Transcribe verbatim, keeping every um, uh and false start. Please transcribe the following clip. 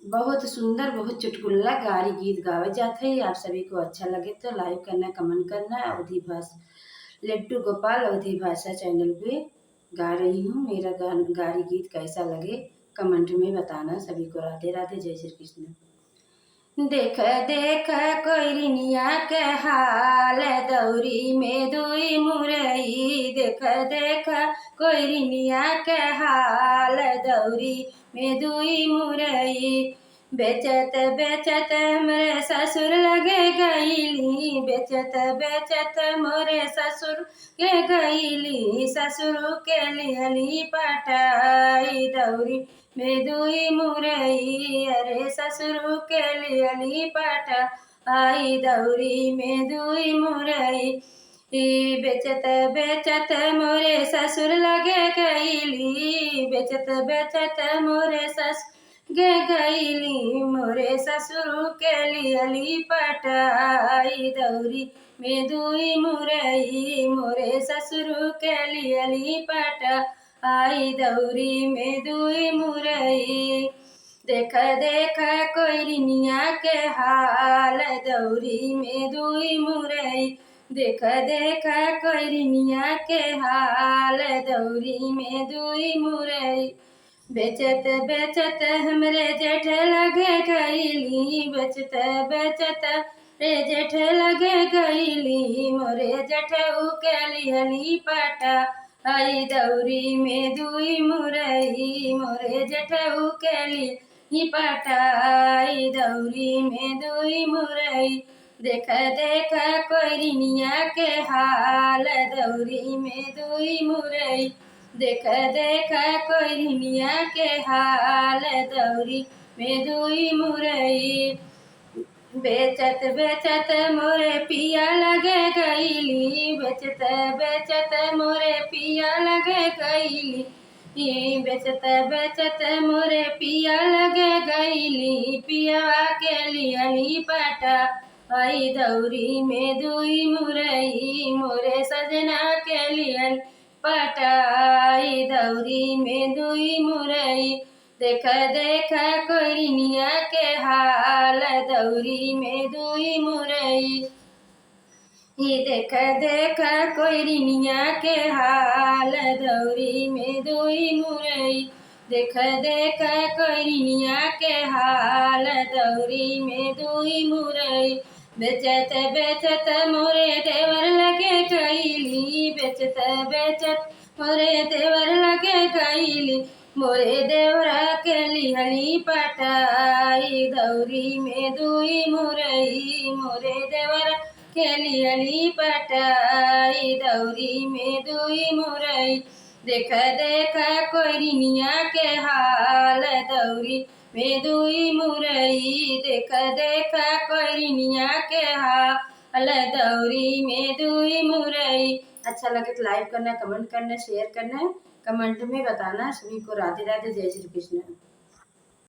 बहुत सुंदर, बहुत चुटकुला गारी गीत गावे जात है। आप सभी को अच्छा लगे तो like करना, comment करना। अवधी भाषा, लड्डू गोपाल अवधी भाषा channel पे गा रही हूँ। मेरा गान-, गारी गीत कैसा लगे, comment में बताना। सभी को राधे राधे, जय श्री कृष्ण। देख देख कोइरिनिया के हाल, दौरी में दुई मुरई। देख देख कोइरिनिया के हाल, दौरी में दुई मुरई। बेचत बेचत हमरे ससुर लगे गईली, बेचत बेचत मोरे ससुर के गईली। ससुर के लिहली पटाई, दौरी में दुई मुरई। अरे ससुर के लिहली पटाई, दौरी में दुई मुरई। ई बेचत बेचत मोरे ससुर लगे गईली, बेचत बेचत मोरे ससुर गे गईली। मोरे ससुर के लिहली पटाई, दौरी में दुई मुरई। मोरे ससुर के लिहली पटाई, दौरी में दुई मुरई। देख देख कोइरिनिया के हाल, दौरी में दुई मुरई। देख देख कोइरिनिया के हाल, दौरी में दुई मुरई। बेचत बेचत हमरे जेठ लगे गईली, बेचत बेचत रे जेठ लगे गईली। मोरे जेठऊ के लिहली पटाई, दौरी में दुई मुरई। मोरे जेठऊ के लिहली पटाई, दौरी में दुई मुरई। देख देख कोइरिनिया के हाल, दौरी में दुई मुरई। देख देख कोइरिनिया के हाल, दौरी में दुई मुरई। बेचत बेचत मोरे पिया लगे गईली, बेचत बेचत मोरे पिया लगे गईली। ई बेचत बेचत मोरे पिया लगे गईली, पियवा के लिहली पटाई, दौरी में दुई मुरई। मोरे सजना के लिहली पटाई, दौरी में दुई मुरई। देख देख कोइरिनिया के हाल, दौरी में दुई मुरई। ई देख देख कोइरिनिया के हाल, दौरी में दुई मुरई। देख देख कोइरिनिया के हाल, दौरी में दुई मुरई। बेचत बेचत मोरे देवर लगे गईली, बेचत बेचत मोरे देवर लगे गईली। मोरे देवरा के लिहली पटाई, दौरी में दुई मुरई। मोरे देवरा के लिहली पटाई, दौरी में दुई मुरई। देख देख कोइरिनिया के हाल, दौरी में दुई मुरई। देख देख कोइरिनिया के हाल, दौरी में दुई मुरई। अच्छा लगे तो like करना, comment करना, share करना, comment में बताना। सभी को राधे राधे, जय श्री कृष्ण।